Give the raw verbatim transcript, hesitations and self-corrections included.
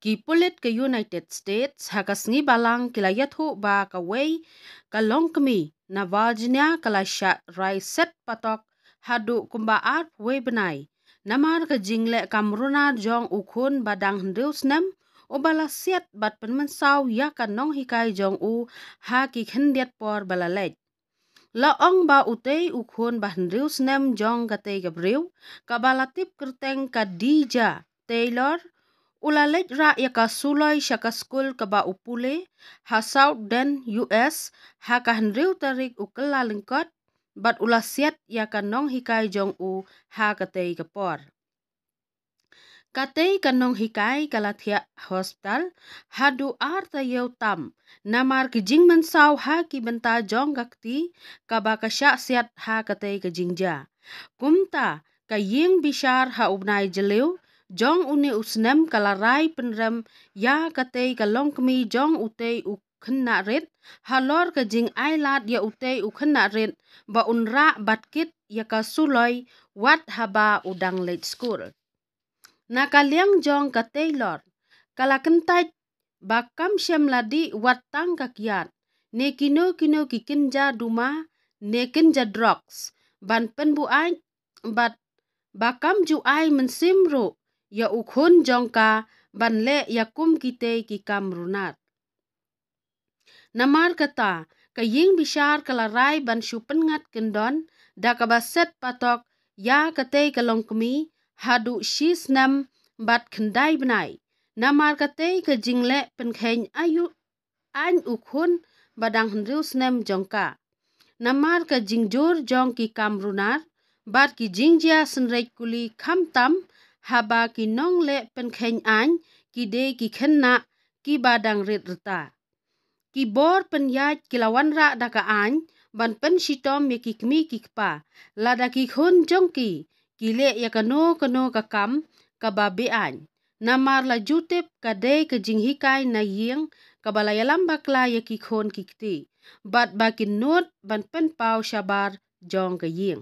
Ki pulit ka United States ha ka sngi Balang ki la ïathuh ba kawei ka longkmie na Virginia ka la shah rai set patok haduh kumba arphew wei bnai namar ka jingleh kam runar jong u khun ba dang hynriew snem, uba la siat bad pynmynsaw ïa ka nonghikai jong u ha ki khyndiat por ba la leit. La ong ba utei u khun ba hynriew snem jong katei ka briew, kaba la tip kyrteng ka Dija Taylor, u la leit rah ïa ka suloi sha ka skul kaba u pule ha South Dane, U S, ha ka hynriew tarik u Kyllalyngkot, bad u la siat ïa ka nonghikai jong u ha katei ka por. Katei ka nonghikai ka la thiah hospital haduh ar taïew tam namar ki jingmynsaw ha ki bynta jong ka kti kaba ka shah siat ha katei ka jingjia. Kumta, ka ïing bishar ha u bnai Jylliew jong une u snem ka la rai pynrem ïa katei ka longkmie jong utei u khynnah rit halor ka jingailad ïa utei u khynnah rit ba un rah bad kit ïa ka suloi wat haba u dang leit skul. Na ka liang jong ka Taylor, ka la kyntait ba kam shym la dih wat tang ka kiad ne kino kino ki kynja duma ne kynja drugs ban pynbuaid, bad ba kam ju ai mynsiem ruh ïa u khun jong ka ban leh ïa kum kitei ki kam runar. Namar kata, ka ïing bishar ka la rai ban shu pynngat kyndon da kaba set patok ïa katei ka longkmie haduh shi snem bad khyndai bnai. Namar katei ka jingleh pynkheiñ aïu aiñ u khun ba dang hynriew snem jong ka. Namar ka jingjur jong ki kam runar bad ki jingjia synreit kuli, khamtam haba ki nongleh pynkheiñ aiñ ki dei ki khynnah kiba dang rit rta. Ki bor pynïaid ki la wanrah da ka aiñ ban pynshitom ïa ki kmie ki kpa, lada ki khun jong ki ki leh ïa kano kano ka kam kaba beaiñ. Namar la ju tip ka dei ka jinghikai na ïing kaba la ïalam bakla ïa ki khun ki kti bad ba kin nud ban pynpaw shabar jong ka ïing.